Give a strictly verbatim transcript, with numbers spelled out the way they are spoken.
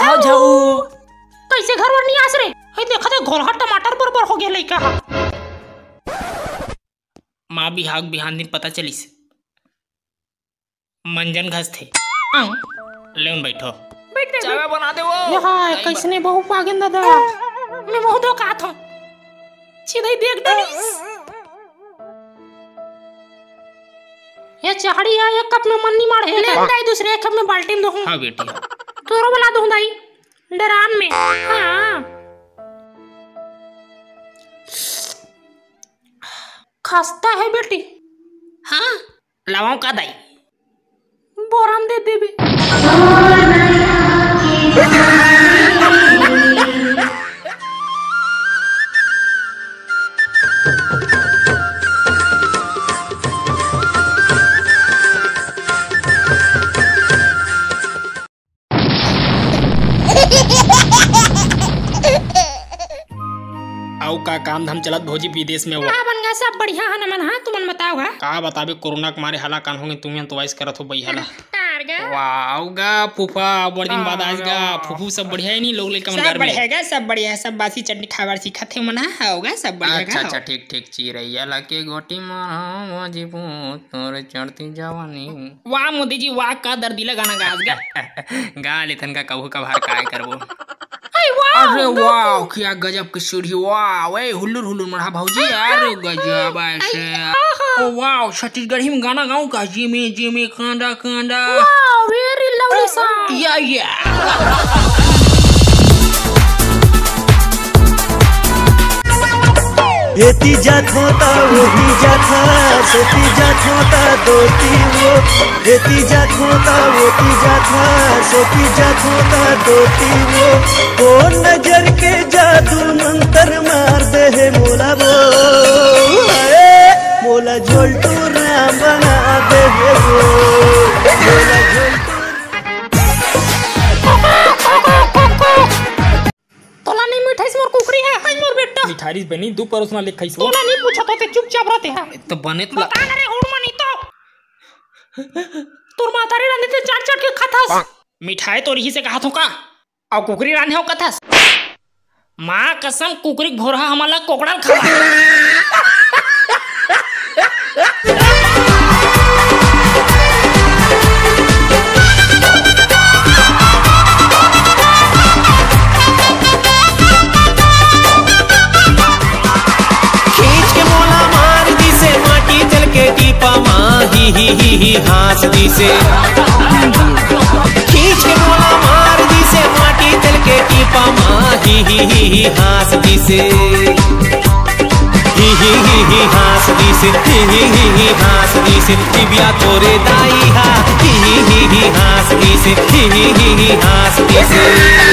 आओ जाओ। कैसे घर वर नहीं आस रे? हे देखा दे, घोरहा टमाटर बरोबर हो गया लइका हा। माँ बिहाव के बिहान दिन पता चलिस। मंजन घसथे। आऊं। लेवन बैठो। बैठ रे, चाय बैठ। बना दे वो। ये हाय, नहीं कैसने बहू पागेन दादा? मैं बहुत दो कहा था। सीधा ही देख डरिस। ये चाहड़ी है, एक कप में मन नहीं माढ़े। ले दाई, दूसरे एक कप में बाल्टी में दो। हाँ बेटी, हाँ। तोरो बना दो दाई, डराम में। हाँ। खस्ता है बेटी। हाँ, लावाओं का दाई? बोराम दे देबे। अउ का काम धाम चलत भौजी विदेश में? वो का बन गा, सब बढ़िया है नमन। हाँ, तुमन बताओ हा। का बताबे, कोरोना के मारे हला कान होंगे, तुमन तो वाइस करत हो बई हला। तार गा। वाह, आऊ गा फूफा, बड़ दिन बाद आज गा। फूफू सब बढ़िया है नी, लोग लइका मन सब घर में? बढ़िया गा, सब बढ़िया है, सब बासी चटनी खाए बर सीखत हे मन। हाँ, आऊ गा, सब बढ़िया गा। अच्छा, अच्छा, ठीक, ठीक, चिरैया लगे गोटी मारा, वो जी पूत, तोर चढ़ती जवानी। वाह मोदी जी वाह, का दर्दीला गाना गास गा। गा लेथन का कभू कभार, काय करबो। अरे वाह, अरे वाह, क्या गजब की सीढ़ी, वाह, ए हुल्लुर हुल्लुर मरहा भौजी, अरे गजब ऐसे। ओ वाह, छत्तीसगढ़ी में गाना गाऊं का, जिमी जिमी कांदा कांदा। वाह, very lovely song। या या। एती जात होता, ओती जात होता, सोती जात होता, दोती वो। एती जात होता, ओती जात होता, सोती जात होता, दोती वो। कौन नजर के जादू मंतर मार दे हे मोला वो। अरे, मोला झोलटू राम बना दे हे वो। मोला झोलटू तोला नहीं मिठाइस मोर कुकरी है, हाय मोर बेटा। मिठाइस बनी, दू परोसना ले खाइस वो। तोला नहीं पूछा तो ते चुपचाप रहते हैं। तो बने तो बता ना रे, हुड़मा नहीं तो। तोर मातारी रांधे ते चाट चाट के खाथस। मिठाई तो रही से कहा थो का? अउ कुकरी रांधे हो कथस? माँ कसम, कुकरी के भोरहा हमला कोकड़ा ल खवा। खींच के मोला मार दिसे माटी जल के टीपा मा, ही, ही, ही, ही, हाँस दिसे। खींच के मोला मार दिसे माटी जल के टीपा मा, ही, ही, ही, ही, हाँस दिसे। ही, ही, ही, ही, हाँस दिसे, ही, ही, ही, ही, हाँस दिसे, टिबिया तोरे दाई हा। ही, ही, ही, ही, हाँस दिसे, ही, ही, ही, ही, हाँस दिसे।